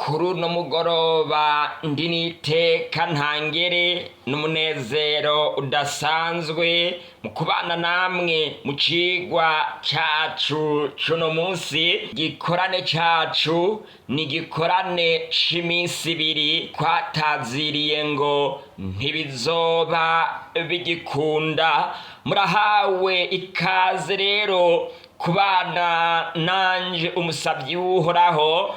Kuri uno mugoroba ndi n'iteka ntangere n'umunezero udasanzwe mu kubana namwe mu cigwa cacu c'uno munsi. Gikorane cacu ni igikorane c'iminsi ibiri twataziriye ngo ntibizoba bigikunda. Murahawe ikaze rero kubana nanje umusabyi w'Uhoraho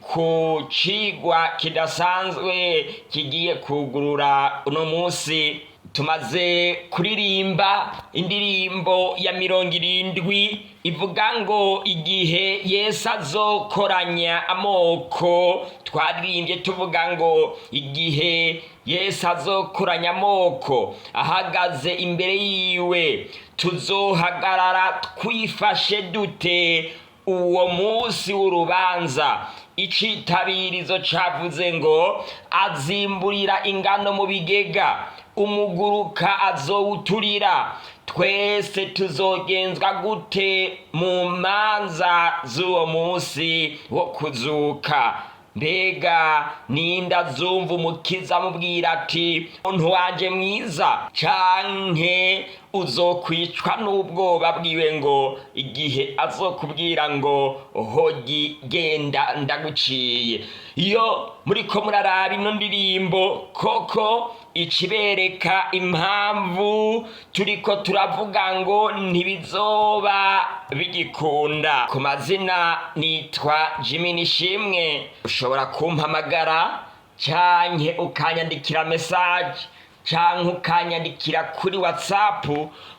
ku cigwa kidasanzwe kigiye kugurura uno munsi. Tumaze kuririmba indirimbo ya 70 ivuga ngo igihe Yesu azokoranya amoko. Twaririmbye tuvuga ngo igihe Yesu azokoranya amoko ahagaze imbere yiwe, tuzohagarara twifashe dute uwo munsi w'urubanza? Icitabirizo cavuze ngo azimburira ingano mu bigega, umuguruka azowuturira. Twese tuzogenzwa gute mu manza z'uwo munsi wo kuzuka? Mbega ninde azumva Umukiza amubwira ati muntu wanje mwiza, canke uzokwicwa n'ubwoba bwiwe ngo igihe azokubwira ngo hogi genda ndaguciye? Iyo muriko muraraba ino ndirimbo, koko ikibereka impamvu turiko turavuga ngo ntibizoba bigikunda. Ku mazina nitwa Jimmy Nishimwe. Ushobora kumpamagara canke ukanyandikira message canke ukanyandikira kuri WhatsApp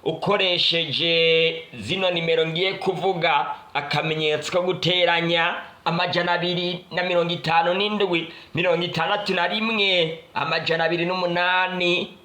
ukoresheje zino nimero ngiye kuvuga: akamenyetso ko guteranya 257 61 208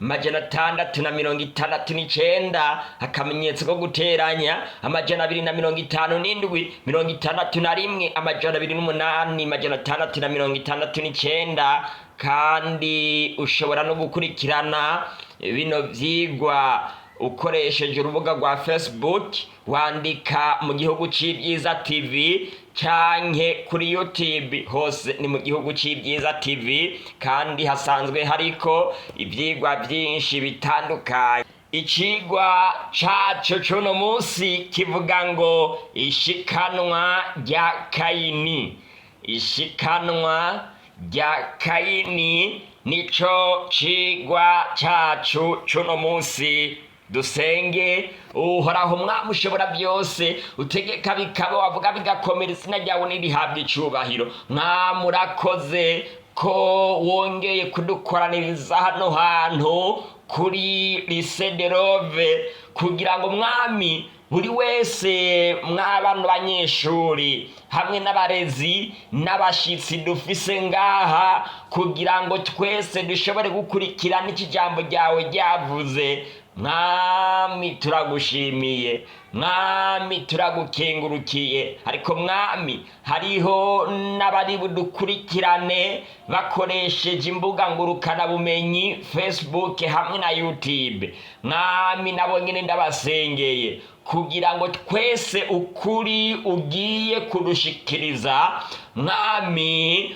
669, akamenyetso ko guteranya 257 61 208 669. Kandi ushobora no gukurikirana bino vyigwa ukoresheje urubuga rwa Facebook, wandika Mu Gihugu c'Ibyiza TV, canke kuri YouTube, hose ni Mu Gihugu c'Ibyiza TV, kandi hasanzwe hariko ivyigwa vyinshi bitandukanye. Icigwa cacu c'uno munsi kivuga ngo ishikanwa rya Kayini. Ishikanwa rya Kayini nico cigwa cacu c'uno munsi. Dusenge. Uhoraho Mwami ushobora byose, utegeka bikaba, wavuga bigakomera, izina ryawe nirihabwa icubahiro. Mwami, urakoze ko wongeye kudukoraniriza hano hantu kuri Lycée de Love, kugira ngo Mwami buri wese mw'abana banyeshuri hamwe n'abarezi n'abashitsi dufise ngaha, kugira ngo twese dushobore gukurikirana iki jambo ryawe ryavuze. Mwami, turagushimiye. Mwami, turagukengurukiye. Ariko Mwami, hariho n'abari budukurikirane bakoresheje imbuga ngurukanabumenyi, Facebook hamwe na YouTube. Mwami, nabo nyine ndabasengeye kugira ngo twese ukuri ugiye kudushikiriza, Mwami,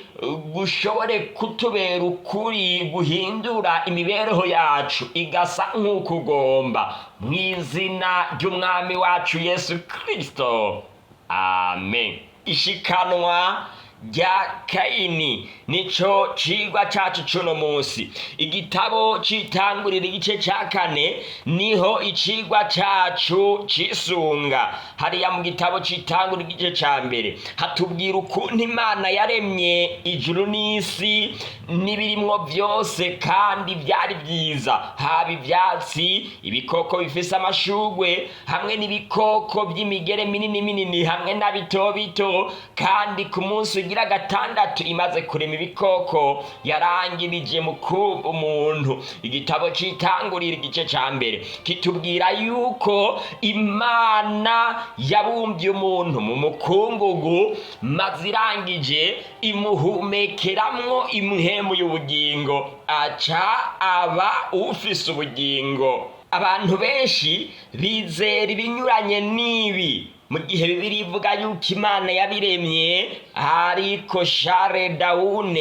gushobore kutubera ukuri guhindura imibereho yacu igasa nk'uko ugomba, mu izina ry'Umwami wacu Yesu Kirisito, amen. Ishikanwa rya Kayini nico cigwa cacu cuno munsi. Igitabo c'Itangurira igice ca 4 niho icigwa cacu cisunga. Hariya mu gitabo c'Itangurira igice ca 1 hatubwira ukuntu Imana yaremye ijuru n'isi n'ibirimwo vyose, kandi vyari vyiza, haba ivyatsi, ibikoko bifise amashugwe, hamwe n'ibikoko vy'imigere minini minini hamwe na bito bito. Kandi ku munsi ugira gatandatu, imaze kurema ibikoko, yarangirije mu kuba umuntu. Igitabo c'Itangurira igice ca 1 kitubwira yuko Imana yabumbye umuntu mu mukungugu, maze irangije imuhumekeramwo impwemu y'ubugingo, aca aba ufise ubugingo. Abantu benshi bizera ibinyuranye n'ibi. Mu gihe Bibiliya ivuga yuko Imana yabiremye, ariko Charles Darwin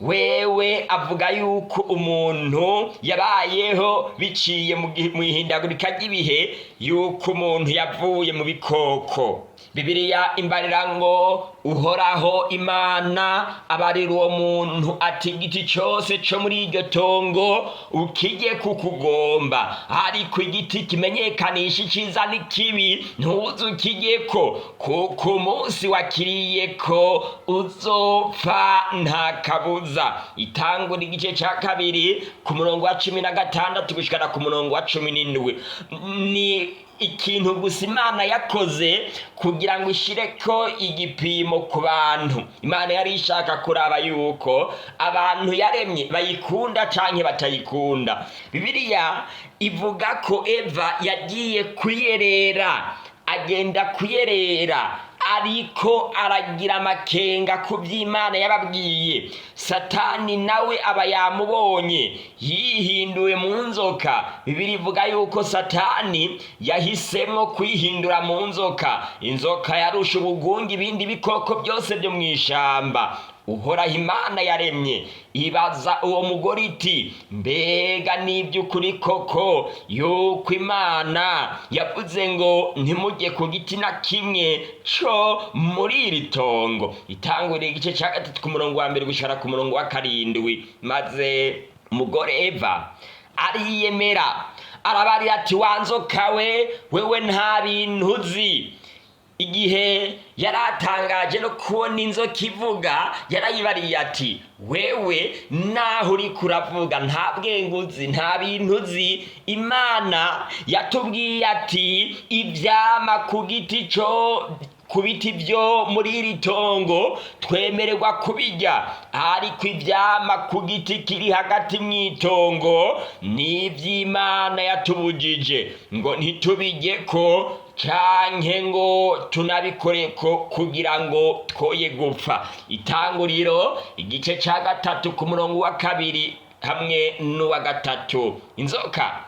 wewe avuga yuko umuntu yabayeho biciye mu ihindagurika ry'ibihe, yuko umuntu yavuye mu bikoko. Bibiliya imbarira ngo Uhoraho Imana abarira uwo muntu ati: "Igiti cyose cyo muri iryo tongo ukijye kukugomba, ariko igiti kimenyekanisha iciza n'ikibi ntuze ukijyeko, kuko umunsi wakiriyeko uzopfa nta kabuza." Itangura igice cya 2 ku murongo wa 16 gushikana ku murongo wa 17. Ni ikintu gusa Imana yakoze kugira ngo ishireko igipimo ku bantu. Imana yari ishaka kuraba yuko abantu yaremye bayikunda canke batayikunda. Bibiliya ivuga ko Eva yagiye kuyerera, agenda kuyerera, ariko aragira amakenga ku by'Imana yababwiye. Satani nawe aba yamubonye yihinduwe mu nzoka. Bibiliya ivuga yuko Satani yahisemo kwihindura mu nzoka. Inzoka yarusha ubugunge ibindi bikoko byose byo mu ishamba Uhoraho Imana yaremye. Ibaza uwo mugore iti: "Mbega n'iby'ukuri koko yuko Imana yavuze ngo ntimujye ku giti na kimwe co muri iri tongo?" Itangurira igice cya 3 ku murongo wa 1 gushara ku murongo wa 7. Maze umugore Eva ariyemera, arabarira ati: "Wa nzoka we, wewe nta bintu uzi." Igihe yaratangaje no kubona inzoka ivuga, yarayibariye ati: "Wewe naho uri kuravuga nta bwenge uzi, nta bintu uzi. Imana yatubwiye ati ivyama ku giti co ku biti byo muri iri tongo twemererwa kubirya, ariko ivyama ku giti kiri hagati mw'itongo n'ivy'Imana yatubujije ngo ntitubijyeko canke ngo tunabikoreko, kugira ngo twoye gupfa." Itanguriro igice ca 3 ku murongo wa 2 hamwe n'uwa 3. Inzoka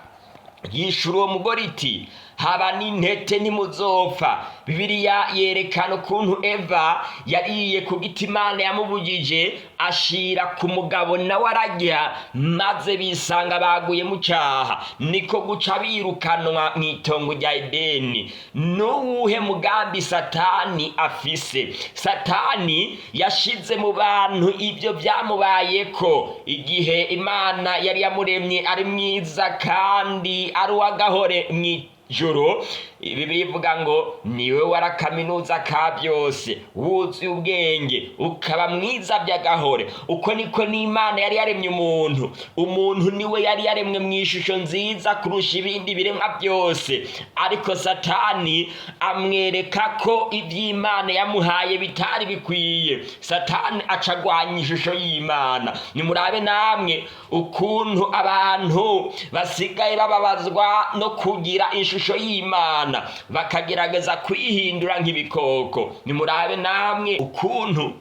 yishura uwo mugore iti: "Haba n'intete ntimuzopfa." Bibiliya yerekana ukuntu Eva yariye ku giti Imana yamubujije, ashira ku mugabo, nawe ararya, maze bisanga baguye mu cyaha, niko guca birukanwa mu itongo rya Edeni. N'uwuhe mugambi Satani afise? Satani yashize mu bantu ibyo byamubayeko igihe Imana yari yamuremye ari mwiza kandi ari uw'agahore mw'ijoro. Bibiliya ivuga ngo niwe warakaminuza ka byose, wuzuye ubwenge, ukaba mwiza by'agahore. Uko niko n'Imana yari yaremye umuntu. Umuntu niwe yari yaremwe mu ishusho nziza kurusha ibindi biremwa byose, ariko Satani amwereka ko iby'Imana yamuhaye bitari bikwiye. Satani acagwanya ishusho y'Imana. Nimurabe namwe ukuntu abantu basigaye bababazwa no kugira ishusho y'Imana, bakagerageza kwihindura nk'ibikoko. Nimurabe namwe ukuntu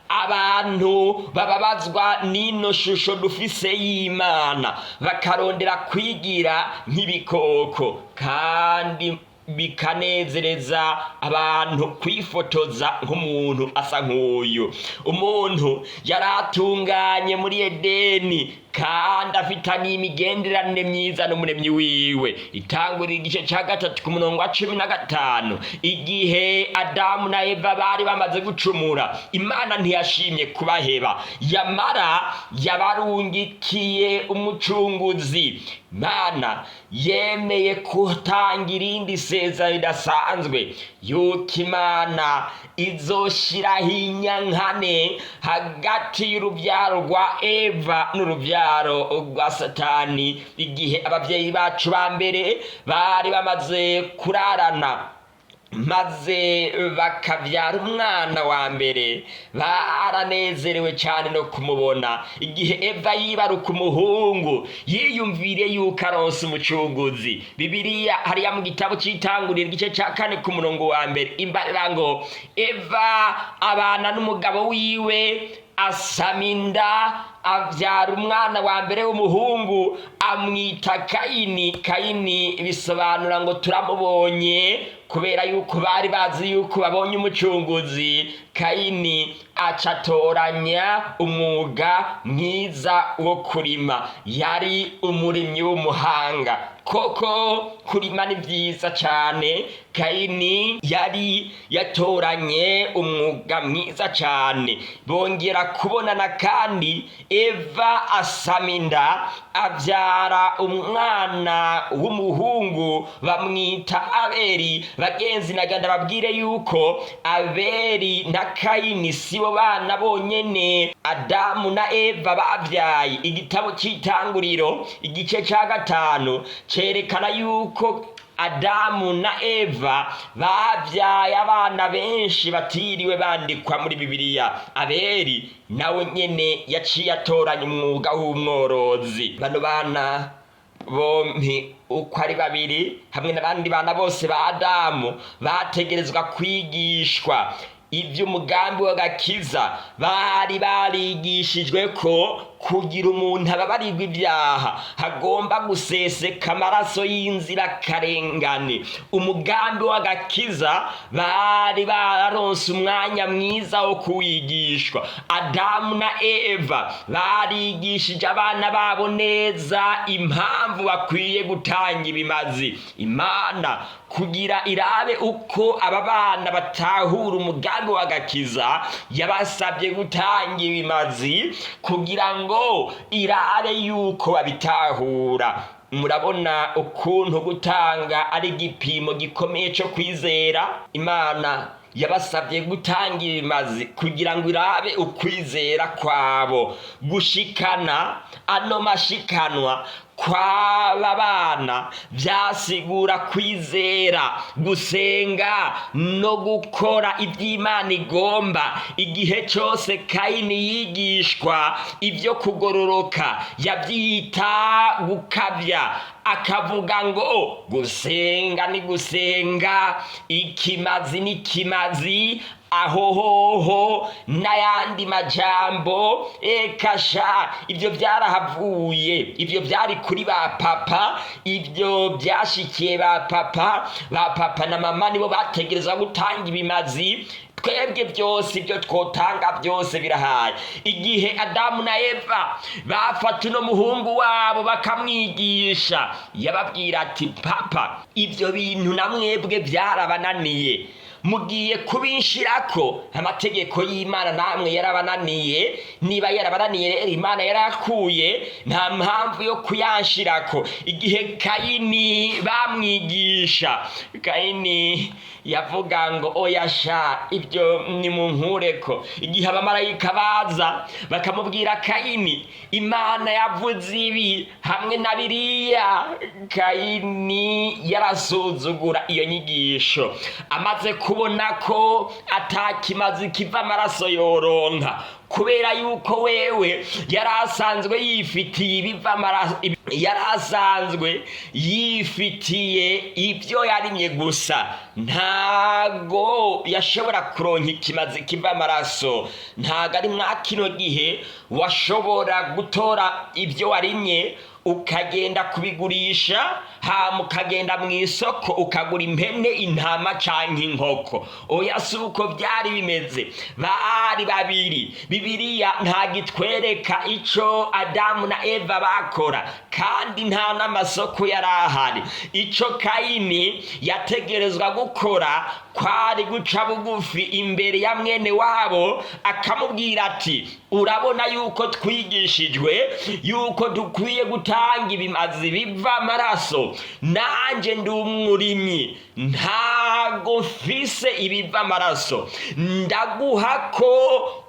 abantu bababazwa n'ino shusho dufise y'Imana, bakarondera kwigira nk'ibikoko, kandi bikanezereza abantu kwifotoza nk'umuntu asa nk'uyu. Umuntu yari atunganye muri Edeni kandi afitanye imigenderanire myiza n'Umuremyi wiwe. Itangurira igice cya 3 ku murongo wa 15. Igihe Adamu na Eva bari bamaze gucumura, Imana ntiyashimye kubaheba, yamara yabarungikiye umucunguzi. Imana yemeye gutanga irindi sezerano ridasanzwe, yuko Imana izoshiraho inyankane hagati y'urubyaro rwa Eva n'urubyaro rwa Satani. Igihe ababyeyi bacu ba mbere bari bamaze kurarana maze bakabyara umwana wa mbere, baranezerewe cyane no kumubona. Igihe Eva yibaruka umuhungu, yiyumvire yuko aronse umucunguzi. Bibiliya hariya mu gitabo cy'Itanguriro igice cya 4 ku murongo wa 1 imbarira ngo Eva abana n'umugabo wiwe. Asama inda, abyara umwana wa mbere w'umuhungu, amwita Kayini. Kayini bisobanura ngo turamubonye, kubera yuko bari bazi yuko babonye umucunguzi. Kayini aca atoranya umwuga mwiza wo kurima, yari umurimyi w'umuhanga. Koko kurima ni byiza cyane. Kayini yari yatoranye umwuga mwiza cyane. Bongera kubonana kandi, Eva asama inda, abyara umwana w'umuhungu, bamwita Abeli. Bagenzi, naganda babwire yuko Abeli na Kayini sibo bana bonyene Adamu na Eva babyaye. Igitabo cy'Itanguriro igice cya 5 cerekana yuko Adamu na Eva babyaye abana benshi batiriwe bandikwa muri Bibiliya. Abeli nawe nyene yaciye atoranya umwuga w'umworozi. Bano bana bompi uko ari babiri hamwe n'abandi bana bose ba Adamu bategerezwa kwigishwa iby'umugambi w'agakiza. Bari barigishijwe ko kugira umuntu ababarirwa ibyaha hagomba guseseka amaraso y'inzirakarengane. Umugambi w'agakiza bari bararonse umwanya mwiza wo kuwigishwa. Adamu na Eva barigishije abana babo neza impamvu bakwiye gutanga ibimazi. Imana kugira irabe uko aba bana batahura umugambi w'agakiza, yabasabye gutanga ibimazi kugira ngo irabe yuko babitahura. Murabona ukuntu gutanga ari igipimo gikomeye cyo kwizera. Imana yabasabye gutanga ibimazi kugira ngo irabe ukwizera kwabo. Gushikana ano mashikanwa kw'aba bana byasigura kwizera, gusenga no gukora iby'Imana igomba. Igihe cyose Kayini yigishwa ibyo kugororoka, yabyita gukabya, akavuga ngo gusenga ni gusenga, ikimazi ni kimazi, aho hoho n'ayandi majambo. Ekasha, ibyo byarahavuye. Ibyo byari kuri ba papa, ibyo byashikiye ba papa. Ba papa na mama nibo bategereza gutanga ibimazi. Twebwe byose ibyo twotanga byose birahaye. Igihe Adamu na Eva bafata uno muhungu wabo bakamwigisha, yababwira ati: "Papa, ibyo bintu na mwebwe byarabananiye, mugiye kubinshirako amategeko y'Imana. Namwe yarabananiye. Niba yarabananiye rero, Imana yarakuye, nta mpamvu yo kuyanshirako." Igihe Kayini bamwigisha, Kayini yavuga ngo: "Oya sha, ibyo nimunkureko." Igihe abamarayika baza bakamubwira: "Kayini, Imana yavuze ibi hamwe na biriya," Kayini yarasuzugura iyo nyigisho. Amaze kubona ko atakimazi kiva amaraso yoronka, kubera yuko wewe yari asanzwe yifitiye ibiva amaraso, yari asanzwe yifitiye ibyo yarimye gusa, ntago yashobora kuronka ikimazi kiva amaraso. Ntago ari mwa kino gihe washobora gutora ibyo warimye ukagenda kubigurisha, hama ukagenda mu isoko ukagura impene, intama canke inkoko. Oya, si uko byari bimeze. Bari babiri. Bibiliya ntagitwereka ico Adamu na Eva bakora, kandi nta n'amasoko yari ahari. Ico Kayini yategerezwa gukora kwari guca bugufi imbere ya mwene wabo, akamubwira ati: "Urabona yuko twigishijwe yuko dukwiye gutanga ibimazi biva amaraso. Nanjye ndi umurimyi, ntago mfise ibiva amaraso. Ndaguha ko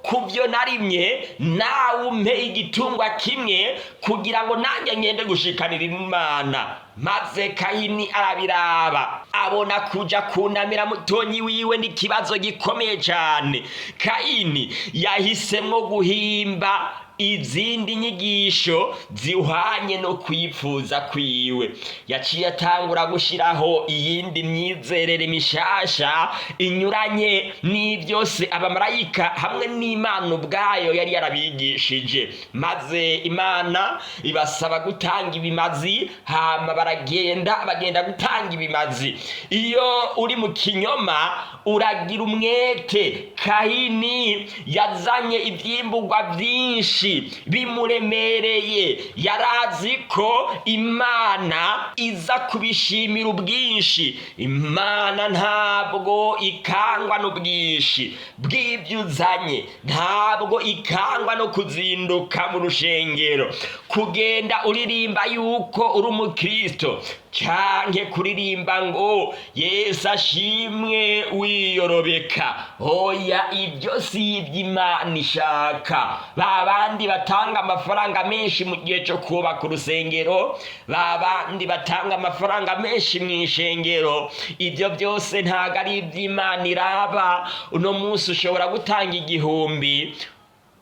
ku byo narimye, nawe umpe igitungwa kimwe kugira ngo nanjye ngende gushikanira Imana." Maze Kayini arabiraba, abona kuja kunamira mutonyi wiwe n'ikibazo gikomeye cyane. Kayini yahisemwo guhimba izindi nyigisho zihwanye no kwipfuza kwiwe. Yaciye atangura gushyiraho iyindi myizerere mishasha inyuranye n'ibyose abamarayika hamwe n'Imana ubwayo yari yarabigishije. Maze Imana ibasaba gutanga ibimazi, hama baragenda bagenda gutanga ibimazi. Iyo uri mu kinyoma uragira umwete. Kahini yazanye ivyimburwa byinshi bimuremereye, yarazi ko Imana iza kubishimira ubwinshi. Imana ntabwo ikangwa n'ubwinshi bw'ibyo uzanye, ntabwo ikangwa no kuzinduka mu rushengero, kugenda uririmba yuko uri umukristo, canke kuririmba ngo Yesu ashimwe wiyorobeka. Oya, ibyo si iby'Imana ishaka. Ba bandi batanga amafaranga menshi mu gihe cyo kubaka urusengero, ba bandi batanga amafaranga menshi mu ishengero, ibyo byose ntabwo ari iby'Imana iraba. Uno munsi ushobora gutanga 1000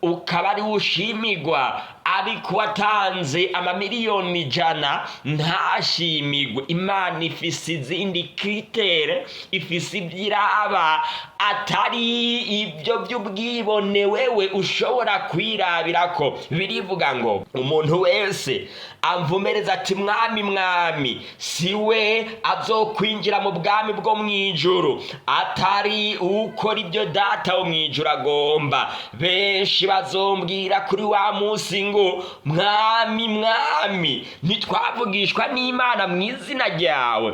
ukaba ari ushimirwa, ariko watanze amamiliyoni 100 ntashimigwe. Imana ifise izindi critères, ifise ibyiraba atari ibyo by'ubwibone wewe ushobora kwirabirako. Birivuga ngo umuntu wese amvumereza ati mwami, mwami, si we azokwinjira mu bwami bwo mu ijuru, atari ukora ibyo Data wo mu ijuru agomba. Benshi bazombwira kuri wa munsi ngo mwami, mwami, ntitwavugishwa n'Imana mu izina ryawe?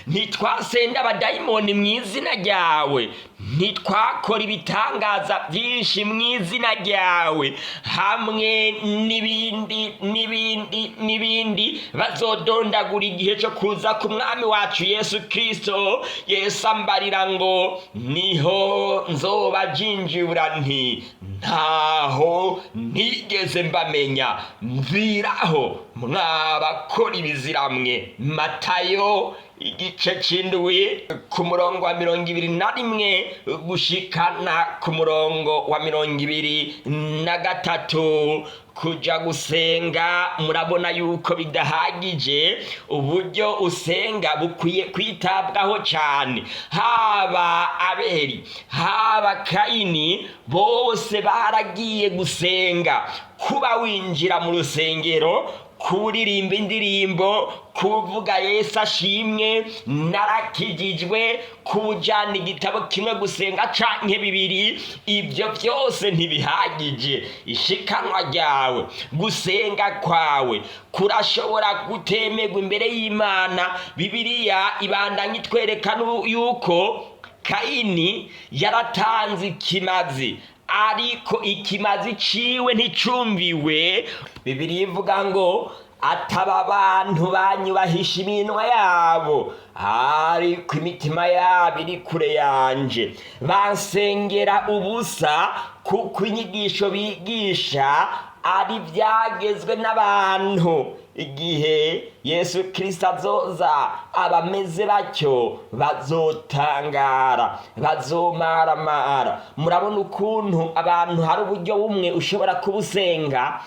Ntitwasenda abadayimoni mu izina ryawe? Ntitwakora ibitangaza byinshi mu izina ryawe? Hamwe n'ibindi n'ibindi n'ibindi bazodondagura igihe cyo kuza ku mwami wacu Yesu Kirisito. Yesu ambarira ngo niho nzobajinjura nti ntaho nigeze mbamenya, mviraho mwabakora ibiziramwe. Matayo igice c'indwi ku murongo wa 21 gushikana ku murongo wa 23. Kuja gusenga murabona yuko bidahagije, uburyo usenga bukwiye kwitabwaho cyane. Haba Abeli, haba Kayini, bose baragiye gusenga. Kuba winjira mu rusengero, kuririmba indirimbo, kuvuga Yesu ashimwe, narakijijwe, kujana igitabo kimwe gusenga canke bibiri, ibyo byose ntibihagije. Ishikanwa ryawe, gusenga kwawe kurashobora gutemerwa imbere y'Imana. Bibiliya ibandanya itwereka yuko Kayini yaratanze ikimazi, ariko ikimazi ciwe nticumviwe. Bibiliya ivuga ngo ataba abantu banyubahisha iminwa yabo, ariko imitima yabo iri kure yanje, bansengera ubusa, kuko inyigisho bigisha ari ibyagezwe n'abantu. Igihe Yesu Kirisito azoza, abameze batyo bazotangara, bazomaramara. Murabona ukuntu abantu hari uburyo bumwe ushobora kubusenga,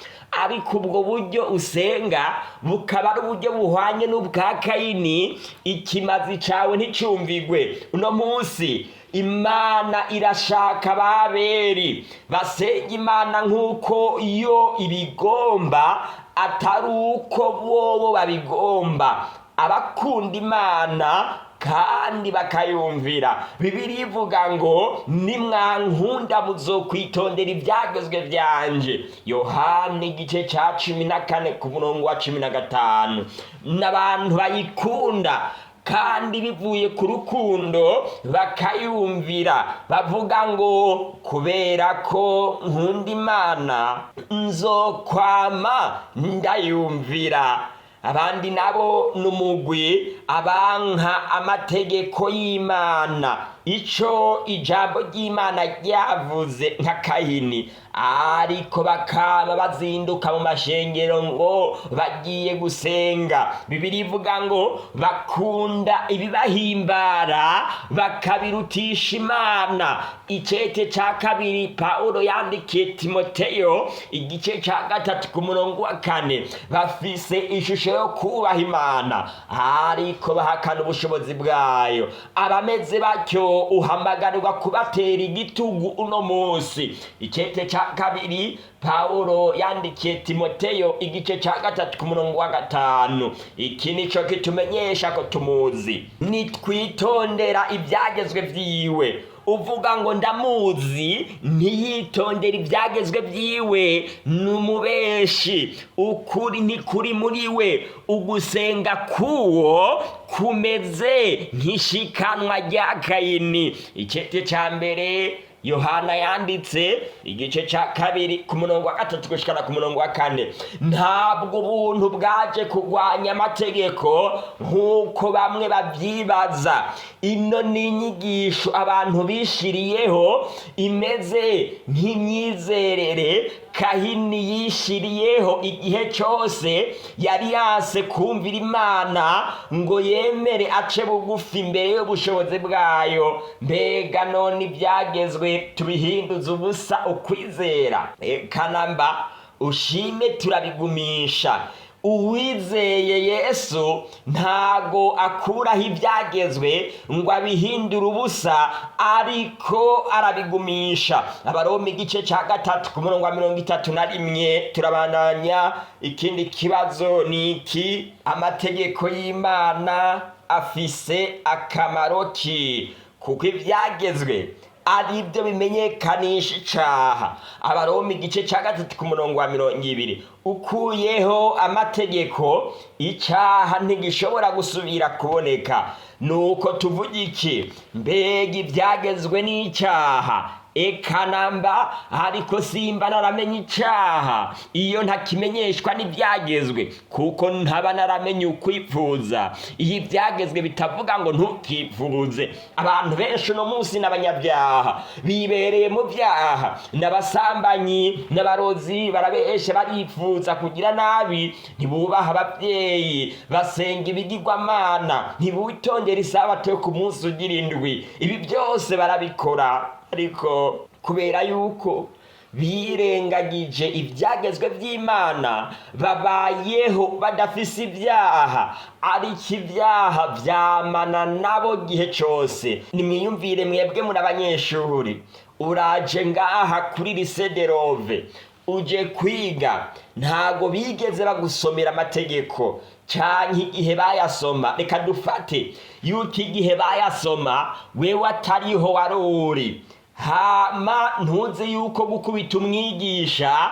ariko ubwo buryo usenga bukaba ari uburyo buhwanye n'ubwa Kayini, ikimazi cawe nticumvigwe. Uno munsi Imana irashaka baberi basenga Imana nk'uko yo ibigomba, atari uko bobo babigomba. Abakunda Imana kandi bakayumvira. Bibiliya ivuga ngo nimwankunda muzokwitondera ibyagezwe byanje. Yohana igice ca 14 ku murongo wa 15. N'abantu bayikunda kandi bivuye ku rukundo bakayumvira, bavuga ngo kubera ko nkunda Imana nzokwama ndayumvira. Abandi nabo ni umugwi abanka amategeko y'Imana. ico ijambo ry'Imana ryavuze nka Kayini, ariko bakaba bazinduka mu mashengero ngo bagiye gusenga. Bibiliya ivuga ngo bakunda ibibahimbara bakabirutisha Imana. Icete ca kabiri Pawulo yandikiye Timoteyo igice ca 3 ku murongo wa 4, bafise ishusho yo kubaha Imana ariko bahakana ubushobozi bwayo. Abameze batyo uhamagarirwa kubatera igitugu uno munsi. Icete ca kabiri Pawulo yandikiye Timoteyo igice ca 3 ku murongo wa 5. Iki nico kitumenyesha ko tumuzi, nitwitondera ibyagezwe vyiwe. Uvuga ngo ndamuzi ntiyitondera ibyagezwe vyiwe numubeshi, ukuri ntikuri muri we. Ugusenga kuwo kumeze nk'ishikanwa rya Kayini. Icete ca mbere Yohana yanditse igice ca 2 ku murongo wa 3 gushikana ku murongo wa 4. Ntabwo ubuntu bwaje kurwanya amategeko nk'uko bamwe babyibaza. Ino ni inyigisho abantu bishiriyeho imeze nk'imyizerere Kahini yishiriyeho igihe cyose yari yanse kumvira Imana ngo yemere ace bugufi imbere y'ubushobozi bwayo. Mbega none ibyagezwe tubihinduza ubusa ukwizera? Kanamba ushime turabigumisha. Uwizeye Yesu ntago akuraho ibyagezwe ngo abihindure ubusa, ariko arabigumisha. Abaroma igice ca 3 ku murongo wa 31. Turabandanya. Ikindi kibazo ni iki: amategeko y'Imana afise akamaro ki? Kuko ibyagezwe ari byo bimenyekanisha icaha. Abaroma igice ca 3 ku murongo wa 20. Ukuyeho amategeko icaha ntigishobora gusubira kuboneka. Nuko tuvuga iki? Mbega ibyagezwe n'icaha? Eka namba, ariko simba naramenye icaha iyo ntakimenyeshwa n'ibyagezwe, kuko ntaba naramenye ukwipfuza. Iyo ibyagezwe bitavuga ngo ntukipfuze. Abantu benshi uno munsi n'abanyabyaha bibereye mu byaha, n'abasambanyi n'abarozi, barabesha, baripfuza kugira nabi, ntibubaha ababyeyi, basenga ibigirwamana, ntibitondera isabato yo ku munsi ugira indwi. Ibi byose barabikora, ariko kubera yuko birengagije ibyagezwe by'Imana babayeho badafise ibyaha, ariko ibyaha vyamana nabo gihe cose. Nimwiyumvire mwebwe muri abanyeshuri, uraje ngaha kuri lycée de Rove uje kwiga, ntago bigeze bagusomera amategeko canke igihe bayasoma. Reka dufate yuko igihe bayasoma wewe atariho wari uri, hama ntuzi yuko gukubita umwigisha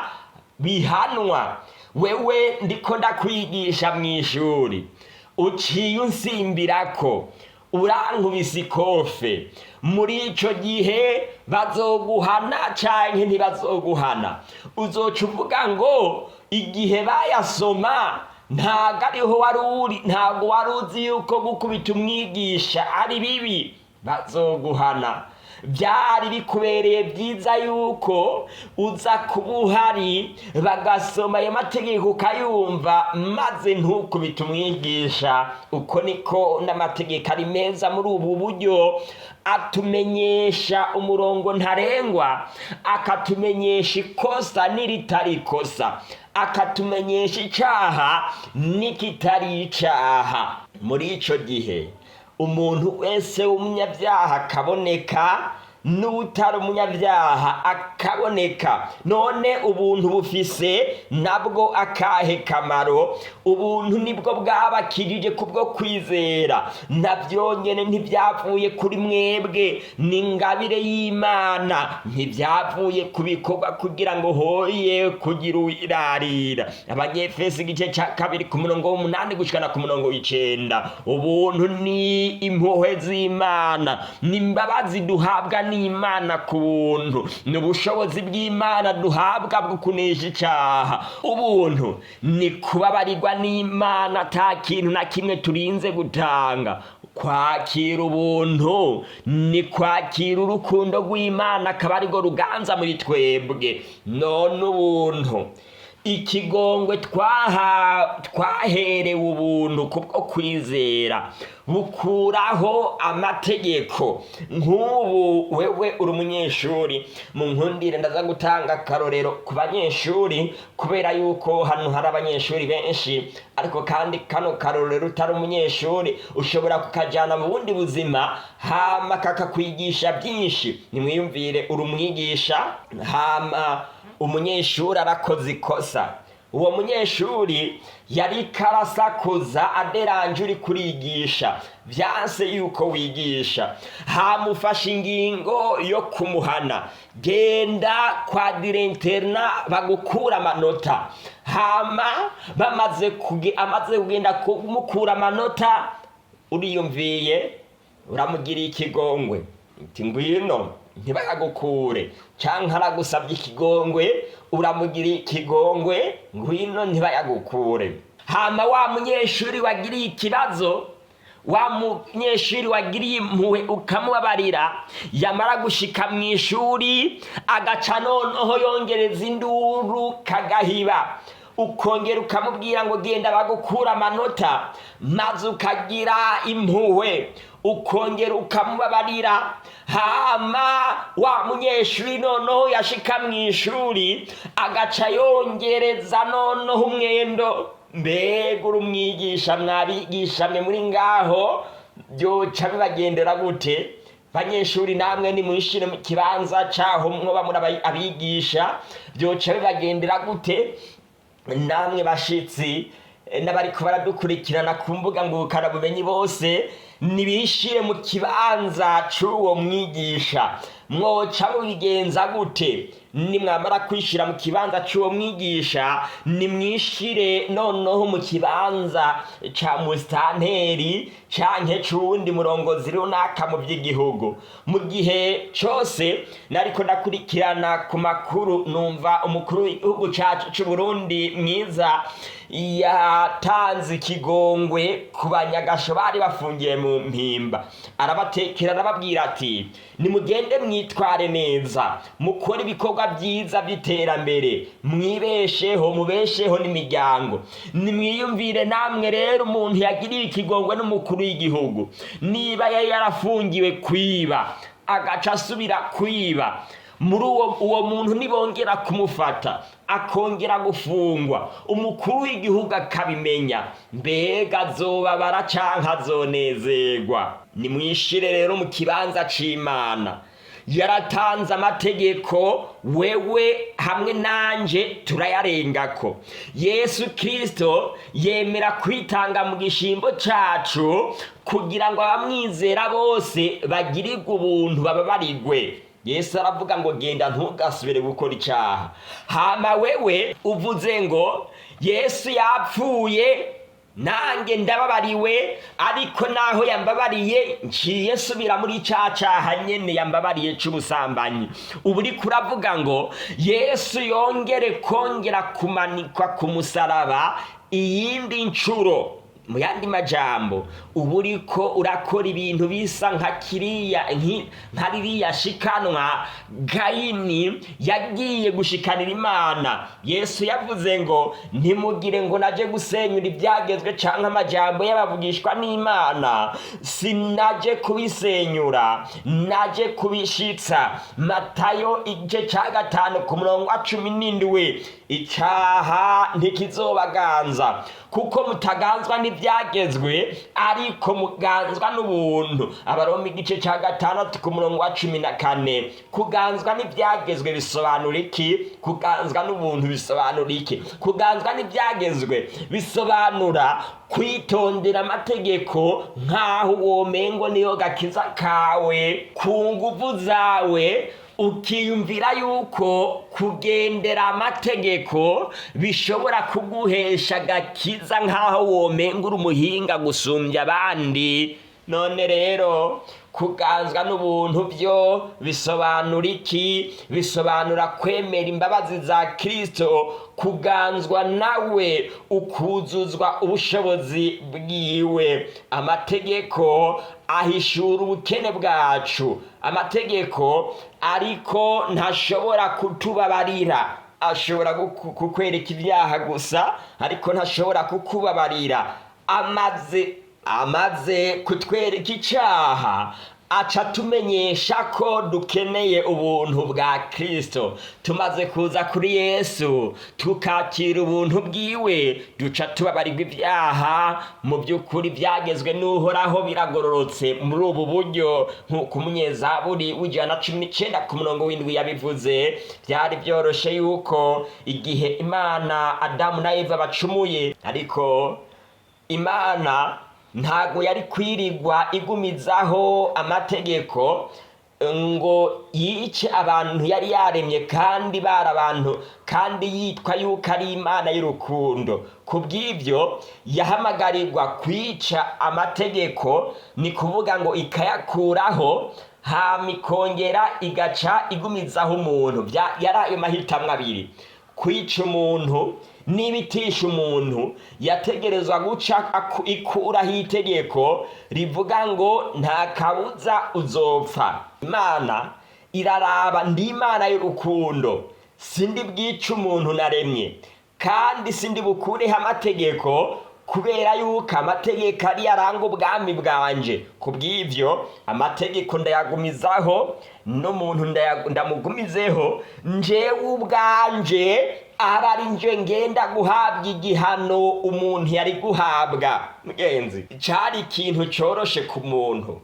bihanwa. Wewe ndiko ndakwigisha mw'ishuri, uciye unsimbirako urankubise ikofe. Muri ico gihe bazoguhana canke ntibazoguhana? Uzoca uvuga ngo igihe bayasoma ntago ariho wari uri, ntago wari uzi yuko gukubita umwigisha ari bibi, bazoguhana. Byari bikubereye byiza yuko uza kuba uhari bagasoma ayo mategeko ukayumva, maze ntukubite umwigisha. Uko niko n'amategeko ari meza muri ubu buryo, atumenyesha umurongo ntarengwa, akatumenyesha ikosa n'iritari ikosa, akatumenyesha icaha n'ikitari icaha. Muri ico gihe umuntu wese w'umunyabyaha akaboneka, n'utari umunyabyaha akaboneka. None ubuntu bufise nabwo akahe kamaro? Ubuntu nibwo bwabakirije kubwo kwizera, nabyo nyene ntibyavuye kuri mwebwe, ni ingabire y'Imana, ntibyavuye ku bikorwa kugira ngo hoye kugira uwirarira. Abanyefesi igice ca 2 ku murongo w'8 gushikana ku murongo w'9. Ubuntu ni impuhwe z'Imana, ni imbabazi duhabwa n'Imana ku buntu, ni ubushobozi bw'Imana duhabwa bwo kunesha icaha. Ubuntu ni kubabarirwa n'Imana ata kintu na kimwe turinze gutanga. Kwakira ubuntu ni kwakira urukundo rw'Imana, akaba arirwo ruganza muri twebwe. None ubuntu, ikigongwe twaherewe ubuntu kubwo kwizera, bukuraho amategeko. Nk'ubu wewe uri umunyeshuri, mu nkundire ndaza gutanga akarorero ku banyeshuri, kubera yuko hano hari abanyeshuri benshi, ariko kandi kano karorero utari umunyeshuri ushobora kukajyana mu bundi buzima, hama kakakwigisha byinshi. Nimwiyumvire uri umwigisha, hama umunyeshuri arakoze ikosa. Uwo munyeshuri yari karasakuza aderanje uri kurigisha, vyanse yuko wigisha, hamufashe ingingo yo kumuhana: genda kwa direnterna bagukura amanota. Hama amaze kugenda kumukura amanota, uriyumviye uramugiriye ikigongwe, uti ngwino ntibagukure, canke aragusabye ikigongwe, uramugiriye ikigongwe, ngwino ntibayagukure. Hama wa munyeshuri wagiriye ikibazo, wa munyeshuri wagiriye impuhwe ukamubabarira, yamara gushika mu ishuri agaca noneho yongereza induru kagahiba, ukongera ukamubwira ngo genda bagukura amanota, maze ukagira impuhwe ukongera ukamubabarira. Hama wa munyeshuri noneho yashika mu ishuri agaca yongereza noneho umwendo. Mbega uri umwigisha, mwabigisha mwe muri ngaho, byoca bibagendera gute? Banyeshuri namwe nimwishire mu kibanza caho mwoba muri abigisha, byoca bibagendera gute? Namwe bashitsi n'abariko baradukurikirana ku mbuga ngurukanabumenyi bose nibishire mu kibanza c'uwo mwigisha, mwoca mubigenza gute? Nimwamara kwishira mu kibanza c'uwo mwigisha, nimwishire noneho mu kibanza ca musitanteri canke c'uwundi murongozi runaka mu vy'igihugu. Mu gihe cose nariko ndakurikirana ku makuru, numva umukuru w'igihugu cacu c'Uburundi mwiza yatanze ikigongwe ku banyagasho bari bafungiye mu Mpimba, arabatekera, arababwira ati: nimugende mwitware neza, mukore ibikorwa byiza by'iterambere, mwibesheho, mubesheho n'imiryango. Nimwiyumvire namwe rero umuntu yagiriye ikigongwe n'umukuru w'igihugu, niba yari yarafungiwe kwiba agaca asubira kwiba, muri uwo muntu nibongera kumufata akongera gufungwa, umukuru w'igihugu akabimenya, mbega azobabara canke azonezerwa? Nimwishire rero mu kibanza c'Imana. Yaratanze amategeko, wewe hamwe nanje turayarengako. Yesu Kristo yemera kwitanga mu gishimbo cacu kugira ngo abamwizera bose bagirirwe ubuntu, bababarigwe. Yesu aravuga ngo genda ntugasubire gukora icaha. Hama wewe uvuze ngo Yesu yapfuye nanjye ndababariwe, ariko naho yambabariye nciye nsubira muri ca caha nyene yambabariye c'ubusambanyi. Ubu uriko uravuga ngo Yesu yongere kongera kumanikwa ku musaraba iyindi ncuro. Mu yandi majambo, ubu uriko urakora ibintu bisa nka kiriya, nka ririya shikanwa Gayini yagiye gushikanira Imana. Yesu yavuze ngo ntimugire ngo naje gusenyura ibyagezwe canke amajambo y'abavugishwa n'Imana, sinaje kubisenyura, naje kubishitsa. Matayo igice ca 5 ku murongo wa 17: icaha ntikizobaganza, kuko mutaganzwa n'ibyagezwe, ariko muganzwa n'ubuntu. Abaroma igice ca 6 ku murongo wa 14. Kuganzwa n'ibyagezwe bisobanura iki? Kuganzwa n'ubuntu bisobanura iki? Kuganzwa n'ibyagezwe bisobanura kwitondera amategeko nk'aho womengo niyo gakiza kawe, ku nguvu zawe, ukiyumvira yuko kugendera amategeko bishobora kuguhesha agakiza, nk'aho womenga uri umuhinga gusumbya abandi. None rero kuganzwa n'ubuntu byo bisobanura iki? Bisobanura kwemera imbabazi za Kristo, kuganzwa nawe, ukuzuzwa ubushobozi bwiwe. Amategeko ahishura ubukene bwacu, amategeko ariko ntashobora kutubabarira. Ashobora kukwereka ibyaha gusa, ariko ntashobora kukubabarira. Amaze kutwereka icyaha, aca atumenyesha ko dukeneye ubuntu bwa Kristo. Tumaze kuza kuri Yesu tukakira ubuntu bwiwe, duca tubabarirwa ibyaha. Mu by'ukuri byagezwe n'Uhoraho biragororotse muri ubu buryo, nk'uko umunyezaburi w'119 ku murongo w'7 yabivuze. Byari byoroshe yuko igihe Imana Adamu na Eva bacumuye, ariko Imana ntago yari kwirigwa igumizaho amategeko ngo yice abantu yari yaremye, kandi bari abantu, kandi yitwa yuko ari Imana y'urukundo. Ku bw'ibyo yahamagarirwa kwica amategeko, ni kuvuga ngo ikayakuraho, hama ikongera igaca igumizaho umuntu. Yari ayo mahitamwo abiri: kwica umuntu n'ibitisha umuntu. Yategerezwa guca ikuraho itegeko rivuga ngo nta kabuza uzopfa. Imana iraraba: ndi Imana y'urukundo, sindi bwice umuntu naremye, kandi sindi bukureho amategeko, kubera yuko amategeko ari aranga ubwami bwanje. Ku bw'ibyo amategeko ndayagumizaho, n'umuntu ndamugumizeho, njewe ubwanje aba ari nje ngenda guhabwa igihano umuntu yari guhabwa. Mugenzi, cari ikintu coroshe ku muntu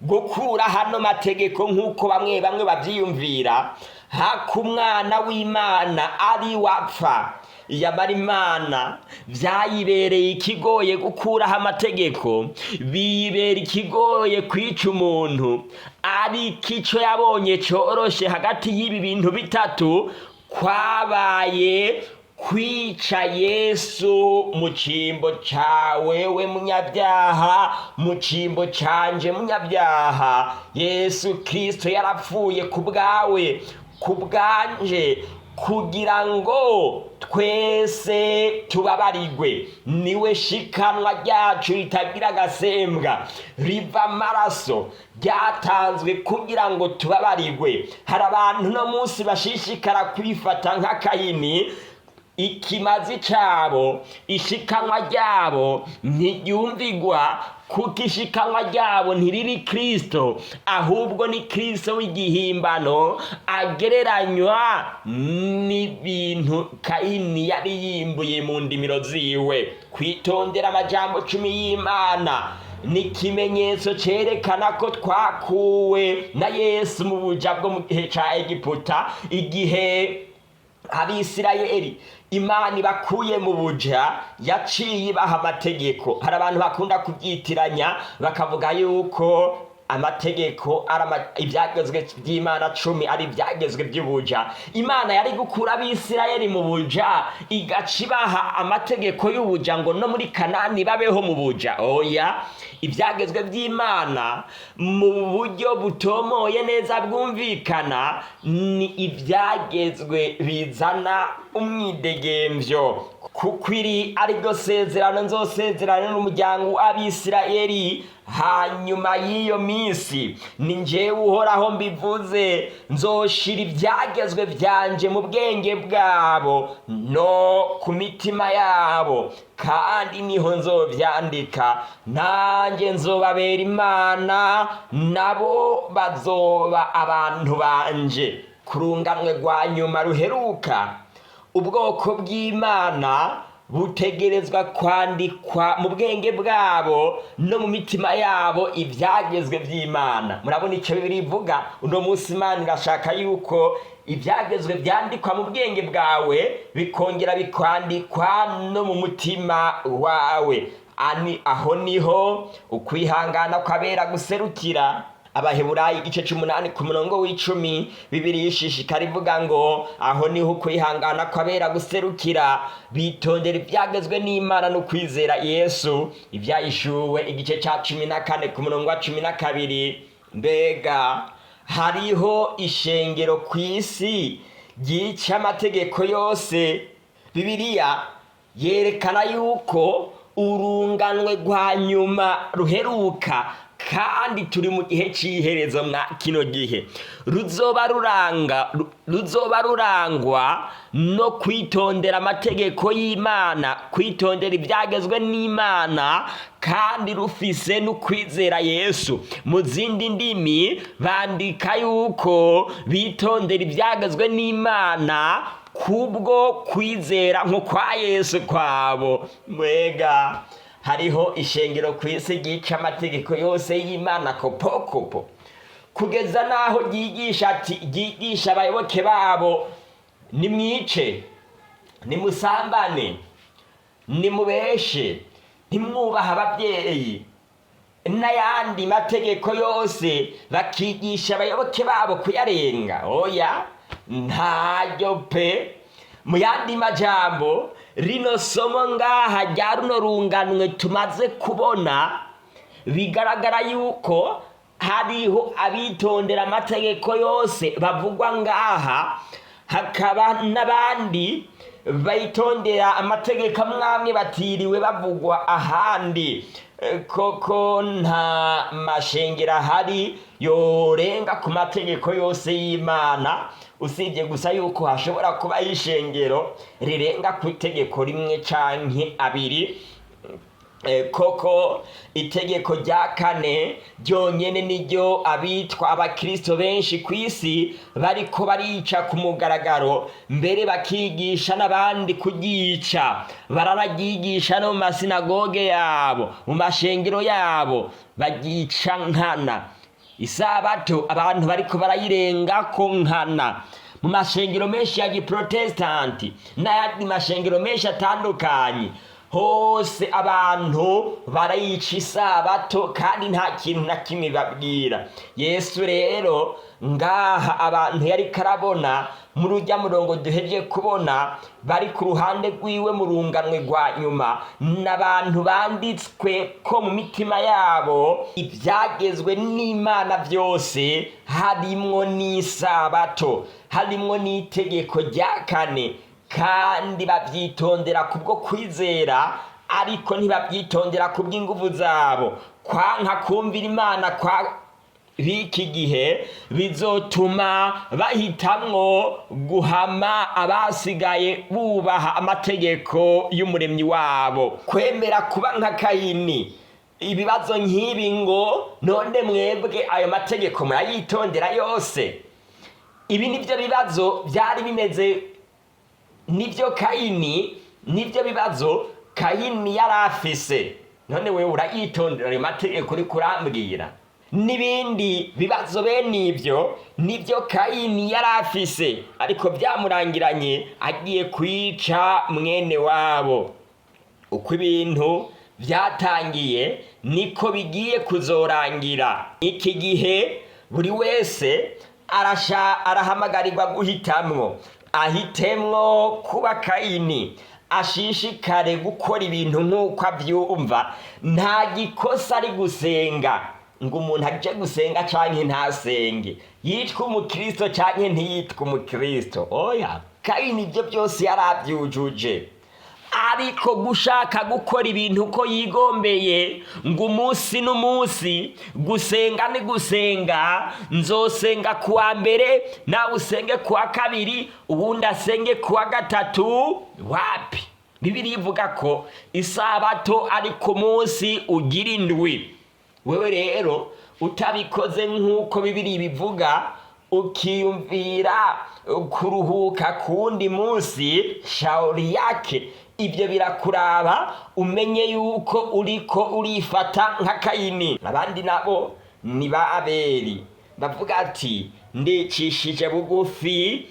gukura hano mategeko nk'uko bamwe bamwe bavyiyumvira, haka umwana w'Imana ari wapfa. Yamara Imana vyayibereye ikigoye gukuraho amategeko, biyibera ikigoye kwica umuntu, ariko ico yabonye coroshe hagati y'ibi bintu bitatu kwabaye kwica Yesu mu cimbo cawe we munyabyaha, mu cimbo canje munyabyaha. Yesu Kristo yarapfuye ku bwawe, ku bwanje, kugira ngo twese tubabarigwe. Niwe shikanwa ryacu ritagira agasembwa, riva amaraso ryatanzwe kugira ngo tubabarigwe. Hari abantu no munsi bashishikara kwifata nka Kayini. Ikimazi cabo, ishikanwa ryabo ntiryumvigwa, kuko ishikanwa ryabo ntiriri Kristo, ahubwo ni Kristo w'igihimbano agereranywa n'ibintu Kayini yari yimbuye mu ndimiro ziwe. Kwitondera amajambo 10 y'Imana ni ikimenyetso cerekana ko twakuwe na Yesu mu buja bwo mu gihe ca Egiputa. Igihe Abisirayeli Imana ibakuye mu buja, yaciye ibaha amategeko. Hari abantu bakunda kubyitiranya, bakavuga yuko amategeko ari ibyagezwe by'Imana 10 ari ibyagezwe by'ubuja. Imana yari gukura Abisirayeli mu buja igaca ibaha amategeko y'ubuja ngo no muri Kanani babeho mu buja? Oya, ibyagezwe by'Imana mu buryo butomoye neza bwumvikana ni ibyagezwe bizana umwidegemvyo, kuko iri ariryo sezerano nzosezerana n'umuryango w'Abisirayeli hanyuma y'iyo minsi, ni njyewe Uhoraho mbivuze: nzoshira ibyagezwe byanje mu bwenge bwabo no ku mitima yabo, kandi niho nzovyandika. Nanjye nzobabera Imana, nabo bazoba abantu banje. Ku runganwe rwa nyuma ruheruka, ubwoko bw'Imana butegerezwa kwandikwa mu bwenge bwabo no mu mitima yabo ibyagezwe by'Imana. Murabona icyo Bibiliya ivuga uno munsi: Imana irashaka yuko ibyagezwe byandikwa mu bwenge bwawe, bikongera bikandikwa no mu mutima wawe. Ani aho niho ukwihangana kwabera guserukira. Abaheburayi igice c'umunani ku murongo w'icumi, Bibiri ishishikara ivuga ngo aho niho ukwihangana kw'abera guserukira, bitondera ivyagezwe n'Imana no kwizera Yesu. Ivyayishuwe igice ca 14 ku murongo wa 12. Mbega hariho ishengero kw'isi ryica amategeko yose? Bibiliya yerekana yuko urunganwe rwa nyuma ruheruka, kandi turi mu gihe c'iherezo mwa kino gihe, ruzoba rurangwa no kwitondera amategeko y'Imana, kwitondera ibyagezwe n'Imana, kandi rufise no kwizera Yesu. Mu zindi ndimi bandika yuko bitondera ibyagezwe n'Imana kubwo kwizera nko kwa Yesu kwabo. Mbega hariho ishengero ku isi ryica amategeko yose y'Imana kopokopo, kugeza n'aho ryigisha ati ryigisha abayoboke babo: nimwice, nimusambane, nimubeshe, ntimwubahe ababyeyi, n'ayandi mategeko yose, bakigisha abayoboke babo kuyarenga? Oya, ntaryo pe. Mu yandi majambo, rino somo ngaha rya runo runganwe tumaze kubona, bigaragara yuko hariho abitondera amategeko yose bavugwa ngaha, hakaba n'abandi bayitondera amategeko amwamwe batiriwe bavugwa ahandi. Koko nta mashengero ahari yorenga ku mategeko yose y'Imana, usibye gusa yuko hashobora kubaho ishengero rirenga ku itegeko rimwe canke abiri. Koko itegeko rya kane ryonyene niryo abitwa abakristo benshi ku isi bariko barica ku mugaragaro, mbere bakigisha n'abandi kuryica. Barararyigisha no mu masinagoge yabo, mu mashengero yabo, baryica nkana. Isabato abantu bariko barayirengako nkana mu mashengero menshi ya giprotestanti n'ayandi mashengero menshi atandukanye. Hose abantu barayica isabato kandi nta kintu na kimwe babwira. Yesu rero ngaha abantu yariko arabona muri urya murongo duhejeje kubona, bari ku ruhande rwiwe mu runganwe rwa nyuma, n'abantu banditswe ko mu mitima yabo ibyagezwe n'Imana byose, harimwo n'isabato, harimwo n'itegeko rya kane, kandi babyitondera kubwo kwizera, ariko ntibabyitondera kubw'inguvu zabo. Kwanka kumvira Imana kwa b'iki gihe bizotuma bahitamwo guhama abasigaye bubaha amategeko y'umuremyi wabo, kwemera kuba nka Kayini. Ibibazo nk'ibi ngo: none mwebwe ayo mategeko murayitondera yose? Ibi nibyo bibazo byari bimeze, nibyo Kayini, nibyo bibazo Kayini yari afise. None wewe urayitondera ayo mategeko uri kurambwira? N'ibindi bibazo bene ibyo nibyo Kayini yari afise, ariko byamurangiranye agiye kwica mwene wabo. Uko ibintu byatangiye niko bigiye kuzorangira. Iki gihe buri wese arasha arahamagarirwa guhitamwo, ahitemwo kuba Kayini, ashishikare gukora ibintu nk'uko abyumva. Nta gikosa ari gusenga, ngo umuntu aje gusenga canke ntasenge, yitwa umukristo canke ntiyitwe umukristo. Oya, Kayini ibyo byose yarabyujuje, ariko gushaka gukora ibintu uko yigombeye, ngo umunsi n'umunsi, gusenga ni gusenga, nzosenga kuwa mbere, nawe usenge kuwa kabiri, uwundi asenge kuwa gatatu. Wapi! Bibiliya ivuga ko isabato ari ku munsi ugira indwi. Wewe rero utabikoze nk'uko Bibiliya ibivuga, ukiyumvira kuruhuka kuwundi munsi, shauri yake, ibyo birakuraba. Umenye yuko uriko urifata nka Kayini. Abandi nabo ni ba Abeli, bavuga ati: ndicishije bugufi.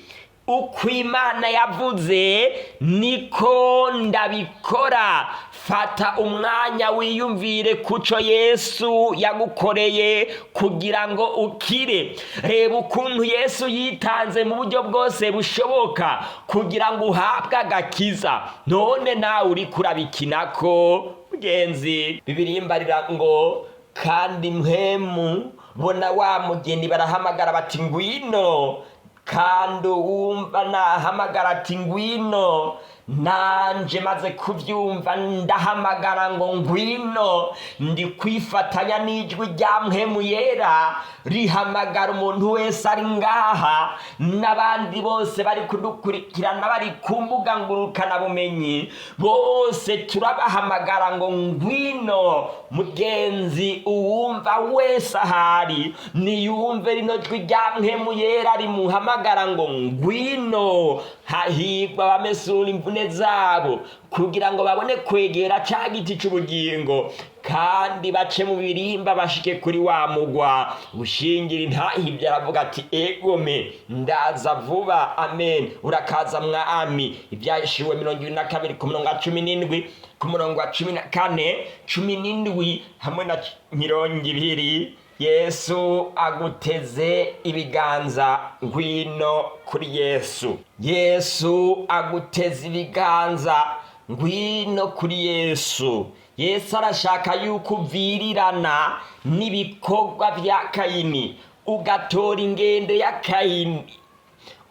Uko Imana yavuze niko ndabikora. Fata umwanya wiyumvire kuco Yesu yagukoreye kugira ngo ukire. Reba ukuntu Yesu yitanze mu buryo bwose bushoboka kugira ngo uhabwe agakiza. None nawe uriko urabikinako, mugenzi. Bibiliya imbarira ngo kandi mpwemu bona wa mugeni barahamagara bati ngwino, kandi uwumva nahamagara ati ngwino, nanje maze kuvyumva ndahamagara ngo ngwino. Ndi kwifatanya n'ijwi rya mpwemu yera rihamagara umuntu wese ari ngaha n'abandi bose bari kudukurikirana bari ku mbuga ngurukanabumenyi, bose turabahamagara ngo ngwino. Mugenzi, uwumva wese ahari niyumve rino jwi rya mpwemu yera rimuhamagara ngo ngwino. Hahirwa abamesura imvune zabo kugira ngo babone kwegera ca giti c'ubugingo, kandi bace mu birimba bashike kuri wa mugwa. Ushingira intahivyo aravuga ati egome ndaza vuba. Amen. Urakaza mwami. Ivyashiwe 22 ku murongo wa 17, ku murongo wa 14, 17 hamwe na 20. Yesu aguteze ibiganza, ngwino kuri Yesu. Yesu aguteze ibiganza, ngwino kuri Yesu. Yesu arashaka yuko uvirirana n'ibikorwa vya Kayini, ugatora ingendo ya Kayini,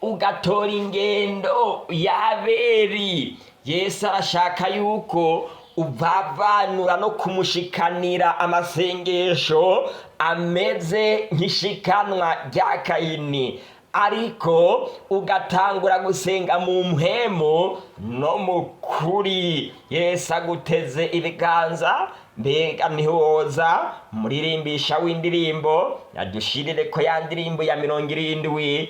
ugatora ingendo ya Abeli. Yesu arashaka yuko uvavanura no kumushikanira amasengesho ameze nk'ishikanwa rya Kayini, ariko ugatangura gusenga mu mpwemu no mu kuri. Yesu aguteze ibiganza. Mbega ntiwoza muririmbisha w'indirimbo adushirire ko ya ndirimbo ya 70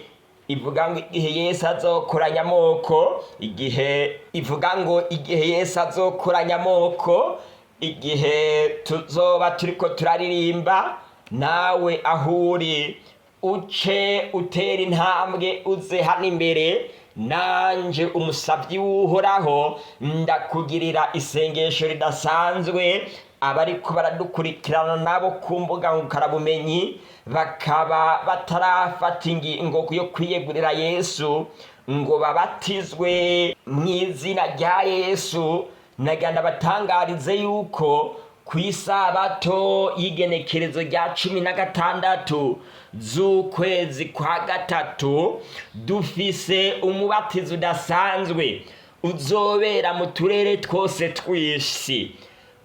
ivuga ngo igihe Yesu azokoranya amoko, igihe ivuga ngo igihe Yesu azokoranya amoko, igihe tuzoba turiko turaririmba, nawe aho uri uce utera intambwe uze hano imbere, nanje umusavyi w'Uhoraho ndakugirira isengesho ridasanzwe. Abariko baradukurikirana nabo ku mbuga ngurukanabumenyi bakaba batarafata ingingo yo kwiyegurira Yesu ngo babatizwe mu izina rya Yesu, naganda batangarize yuko kw'isabato y'igenekerezo rya 16 z'ukwezi kwa gatatu dufise umubatizo udasanzwe uzobera mu turere twose tw'isi.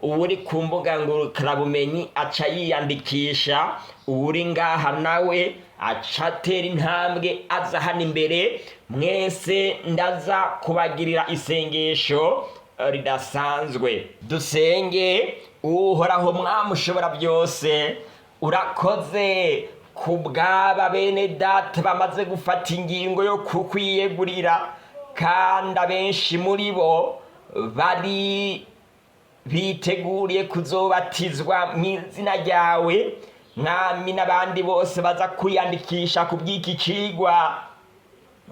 Uwuri ku mbuga ngurukanabumenyi aca yiyandikisha, uwuri ngaha nawe aca atera intambwe aza hano imbere. Mwese ndaza kubagirira isengesho ridasanzwe. Dusenge. Uhoraho Mwami ushobora byose, urakoze ku bw'aba bene data bamaze gufata ingingo yo kukwiyegurira, kandi abenshi muri bo bari biteguriye kuzobatizwa mu izina ryawe. Mwami, n'abandi bose baza kwiyandikisha ku bw'iki cigwa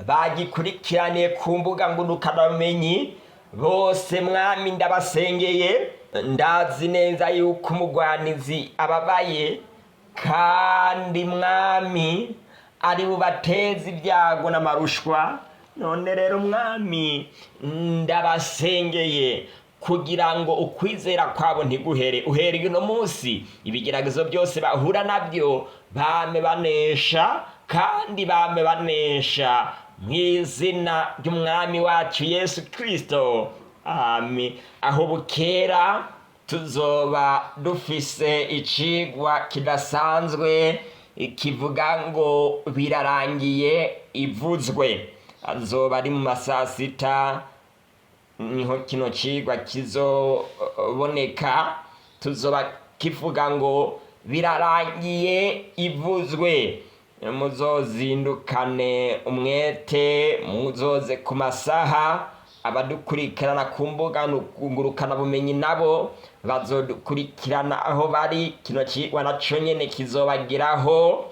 bagikurikiraniye ku mbuga ngurukanabumenyi bose, Mwami, ndabasengeye. Ndazi neza yuko umugwanizi ababaye, kandi Mwami ari bubateze ibyago n'amarushwa. None rero Mwami, ndabasengeye kugira ngo ukwizera kwabo ntiguhere. Uhereye uno munsi ibigeragezo byose bahura nabyo bame banesha, kandi bame banesha mu izina ry'Umwami wacu Yesu Kristo. Amen. Aho bukera tuzoba dufise icigwa kidasanzwe kivuga ngo birarangiye ivuzwe. Azoba ari mu masasita, niho kino cigwa kizoboneka. Tuzoba kivuga ngo birarangiye ivuzwe. Muzozindukane umwete, muzoze ku masaha. Abadukurikirana ku mbuga ngurukanabumenyi nabo bazodukurikirana aho bari. Kino cigwa naco nyene kizobagiraho.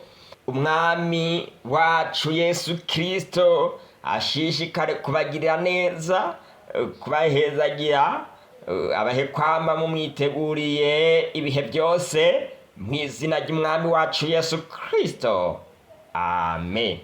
Umwami wacu Yesu Kristo Ashishikare kubagirira neza, kubahezagira, abahe kwama mumwiteguriye ibihe byose, mu izina ry'Umwami wacu Yesu Kristo, amen.